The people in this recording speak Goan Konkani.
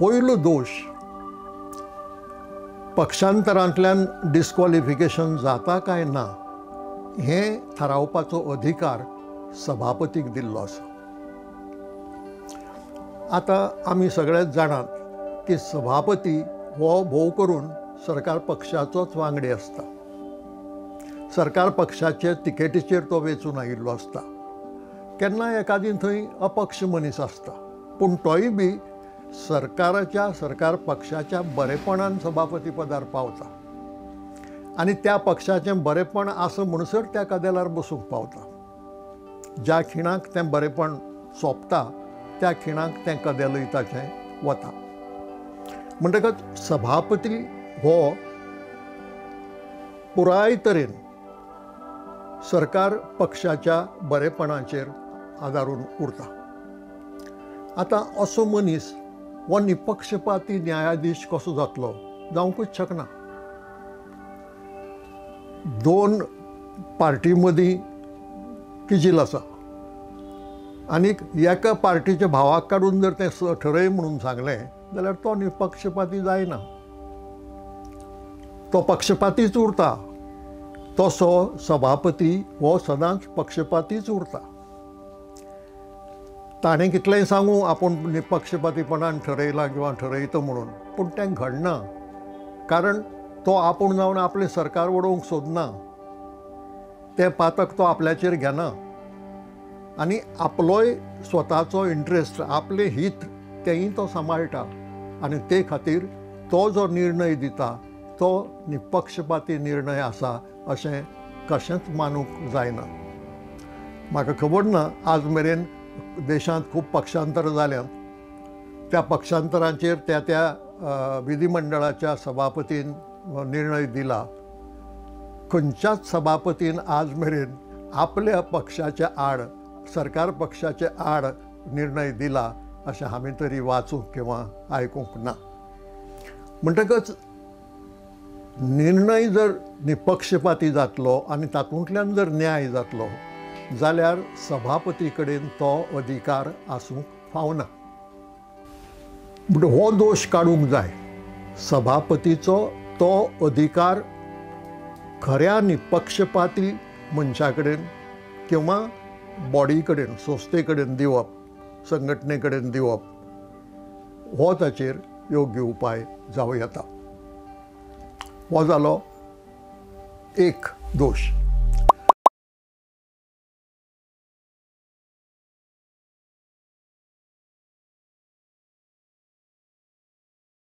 पयलो दोश, पक्षांतरांतल्यान डिस्क्वॉलिफिकेशन जाता काय ना हें थारावपाचो अधिकार सभापतीक दिल्लो आसा। आतां आमी सगळेच जाणात की सभापती हो भोव करून सरकार पक्षाचोच वांगडी आसता, सरकार पक्षाचे तिकेटीचेर तो वेंचून आयिल्लो आसता। केन्ना एकादी थंय अपक्ष मनीस आसता, पूण तोय बी सरकाराच्या सरकार पक्षाच्या बरेपणान सभापती पदार पावता आनी त्या पक्षाचें बरेपण आसा म्हणसर त्या कदेलार बसूंक पावता। ज्या खिणाक तें बरेपण सोंपता त्या खिणाक तें कदेलूय ताचें वता। म्हणटकच सभापती हो पुराय तरेन सरकार पक्षाच्या बरेपणाचेर आदारून उरता। आतां असो मनीस हो निपक्षपाती न्यायाधीश कसो जातलो? जावंकूच शकना। दोन पार्टी मदीं किजील आसा आनीक एका पार्टीच्या भावाक काडून जर तें ठरय म्हणून सांगलें जाल्यार तो निपक्षपाती जायना, तो पक्षपातीच उरता। तसो सभापती हो सदांच पक्षपातीच उरता। ताणें कितलेंय सांगूं आपूण निपक्षपातीपणान ठरयलां किंवा ठरयता म्हणून, पूण तें घडना, कारण तो आपूण जावन आपलें सरकार उडोवंक सोदना, तें पातक तो आपल्याचेर घेना आनी आपलोय स्वताचो इंट्रस्ट, आपलें हित तेंय तो सांबाळटा आनी ते खातीर तो जो निर्णय दिता तो निपक्षपाती निर्णय आसा अशें कशेंच मानूंक जायना। म्हाका खबर ना आज मेरेन देशांत खूब पक्षांतर जाल्यांत, त्या पक्षांतरांचेर त्या त्या विधिमंडळाच्या सभापतीन निर्णय दिला। खंयच्याच सभापतीन आज मेरेन आपल्या पक्षाच्या आड, सरकार पक्षाच्या आड निर्णय दिला अशें हांवें तरी वाचूंक किंवा आयकूंक ना। म्हणटकच निर्णय जर निपक्षपाती जातलो आनी तातूंतल्यान जर न्याय जातलो जाल्यार सभापती कडेन तो अधिकार आसूंक फावना। म्हणून हो दोश काडूंक जाय, सभापतीचो तो अधिकार खऱ्या निपक्षपाती मनशा कडेन किंवा बॉडी कडेन, संस्थे कडेन दिवप, संघटने कडेन दिवप हो ताचेर योग्य उपाय जावं येता। हो जालो एक दोश।